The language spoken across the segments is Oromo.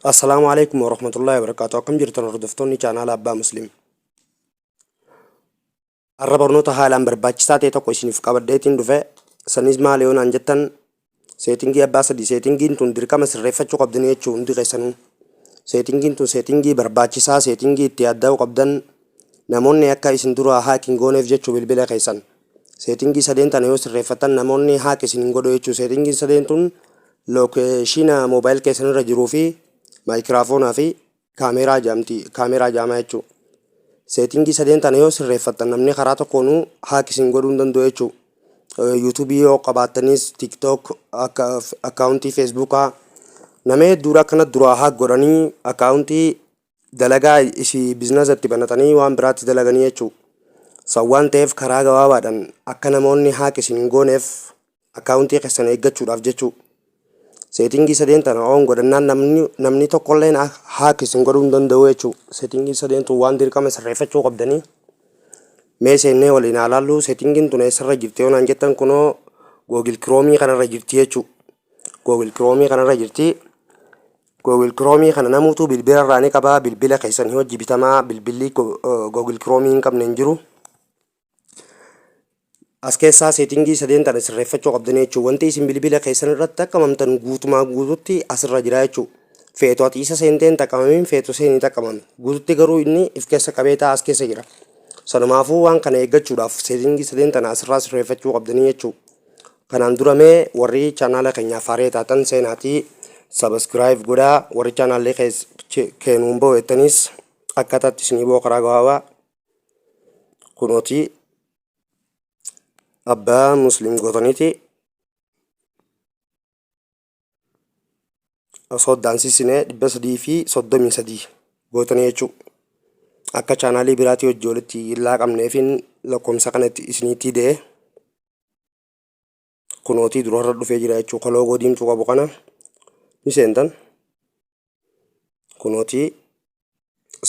Assalaamu alaikum warahmatullahi wabarakatuh. Akkam jirtan hordoftoonni chaanaala Abbaa Muslim. Har'a barnoota haalaan barbaachisaa ta'e tokko isiniif qabadheetiin dhufe. Sanis maal yoo naan jettan seetingii abbaa sadii seetingiin tun dirqama sirreeffachuu qabdanii jechuu hundi keessanuu. Seetingiin tun seetingii barbaachisaa seetingii itti yaadda'uu qabdan namoonni akka isin duraa haak hin gooneef jechuu bilbila keessan. Seetingii sadeen tana yoo sirreeffattan namoonni haak isin hin godhu jechuu. Seetingiin sadeen tun lookeeshina moobaayil keessan irra jiruu fi maayikiraafoonaa fi kaameeraa jedhamti kaameeraa jedhama jechuu. Seetingii sadeen tana yoo sirreeffattan namni karaa tokkoonuu haak isin godhuu hin danda'u jechuu. Yuutuubii yoo qabaattanis TikTok akkaawuntii Feesbuukaa nama hedduudha akkana duraa haak godhanii akkaawuntii dalagaa isii biznasa itti banatanii waan biraatti dalaganii jechuu. San waan ta'eef karaa gabaabaadhaan akka namoonni haak isin hin gooneef akkaawuntii keessan eeggachuudhaaf jechuu. Seetingii sadeen tana on godhannaan namni namni tokkolleen haak isin godhuu hin danda'u jechuu. Seetingii sadeen tun waan dirqama sirreeffachuu qabdanii. Mee seennee waliin haa laallu seetingiin tun eessarra jirti yoo naan jettan kunoo Google Chrome kanarra jirti jechuu. Google Chrome kanarra jirti. Google Chrome kana namuutuu bilbila irraa ni qaba. Bilbila keessan hojii bitamaa bilbilli Google Chrome hin qabne hin jiru. As keessaa seetingii sadeen tana sirreeffachuu qabdanii jechuudha. Wanti isin bilbila keessan irratti xaqqamamtan guutumaa guututti asirra jira jechuudha. Feetu ati isa seentee hin xaqqamamin feetu seenii xaqqamami. Guututti garuu inni if keessa qabee ta'a as keessa jira. Sanumaafuu waan kana eeggachuudhaaf seetingii sadeen tana asirraa sirreeffachuu qabdanii jechuudha. Kanaan dura mee warri chaanaala keenyaaf haaree taatan seenaatii sabaskiraayib godhaa warri chaanaallee keenuun bahu jettanis akkaataatti isinii bahu karaa gabaabaa kunooti abbaa muslim gootaniiti osoo daansisine 333 gootanii jechuu akka chaanaalii biraatii hojii walitti hin laaqamneefin lakkoomsa kanatti isiniitti dee kunootii durarra dhufee jira jechuu ka loogoo diimtuu qabu kana ni seentan kunootii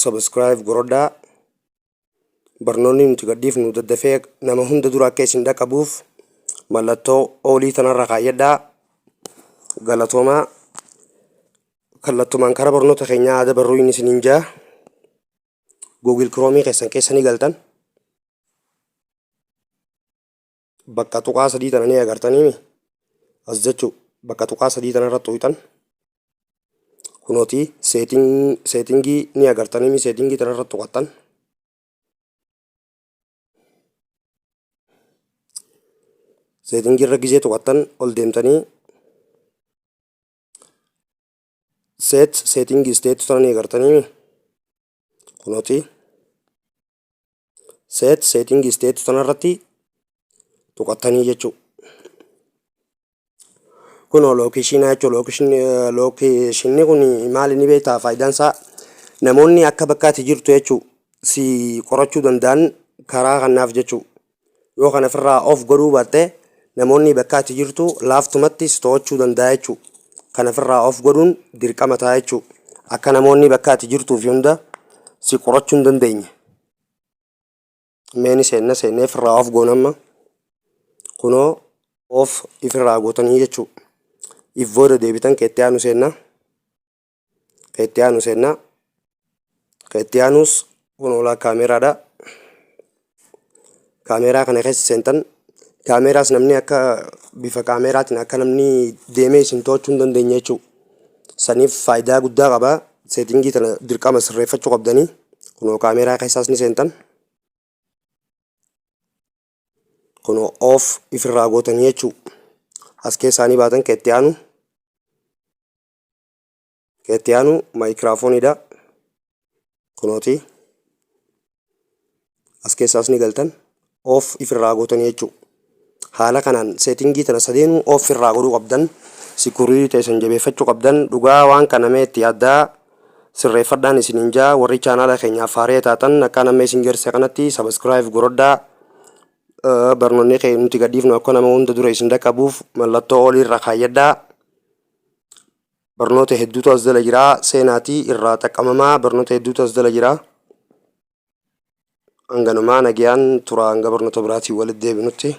subscribe godhadhaa barnoonni nuti gadhiifnu daddafee nama hunda dura akka isin dhaqqabuuf mallattoo oolii tanarra kaayyadhaa galatoomaa kallattumaan kara barnoota keenyaa haa dabarruu inni isiniin jaa Google Chrome keessan keessa ni galtan bakka tuqaa sadii tana ni agartaniimi as jechuu bakka tuqaa sadii tana irra tuqxan kunooti seetingii ni agartaniimi seetingii tana irra tuqattan seetingii irra gizee tuqattan ol deemtanii seet seetingii isteetu tana ni agartaniimi kunooti Set setting state tanarratti tuqattanii jechuudha. Kunoo lookeeshinaa jechuudha. Lookeeshinni kun maal inni beektaa faayidaan isaa namoonni akka bakka ati jirtu jechuudha si qorachuu danda'an karaa kanaaf jechuudha. Yoo kana ofirraa off godhuu baatte namoonni bakka ati jirtu laaftumatti si to'achuu danda'a jechuudha. Kana ofirraa off godhuun dirqama ta'a jechuudha. Akka namoonni bakka ati jirtuu fi hunda si qorachuu hin dandeenye. Mee ni seenna seennee ofirraa off goona amma. Kunoo off ifirraa gootanii jechuudha. If booda deebitan keetti aanu seenna. Ka itti aanu seenna. Ka itti aanus kun olaa kaameeraadha. Kaameeraa kana keessa seentan kaameeraas namni akka bifa kaameeraatiin akka namni deemee isin to'achuu hin dandeenye jechuudha. Saniif faayidaa guddaa qaba. Seetingii tana dirqama sirreeffachuu qabdanii. Kunoo kaameeraa keessaas ni seentan. Kunoo off ifirraa gootanii jechuudha. As keessaa ni baatan ka itti aanu. Ka itti aanu maayikiraafooniidha. Kunooti. As keessaas ni galtan. Off ifirraa gootanii jechuudha. Haala kanaan seetingii tana sadeenuu off irraa godhuu qabdan. Sikuriitii teessan jabeeffachuu qabdan. Dhugaa waan kana mee itti yaaddaa sirreeffadhaan isiniin jaa warri chaanaala keenyaaf haaree taatan akka nama isin garsiise kanatti sabiskiraayib godhadhaa. Barnoonni keenya nuti gadhiifnu akka nama hunda dura isin dhaqqabuuf mallattoo olii irra kaayyadhaa. Barnoota hedduutu as jala jira. Seenaatii irraa xaqqamamaa barnoota hedduutu as jala jira. Hanganumaa nagayaan tura hanga barnoota biraatiin walitti deebinutti.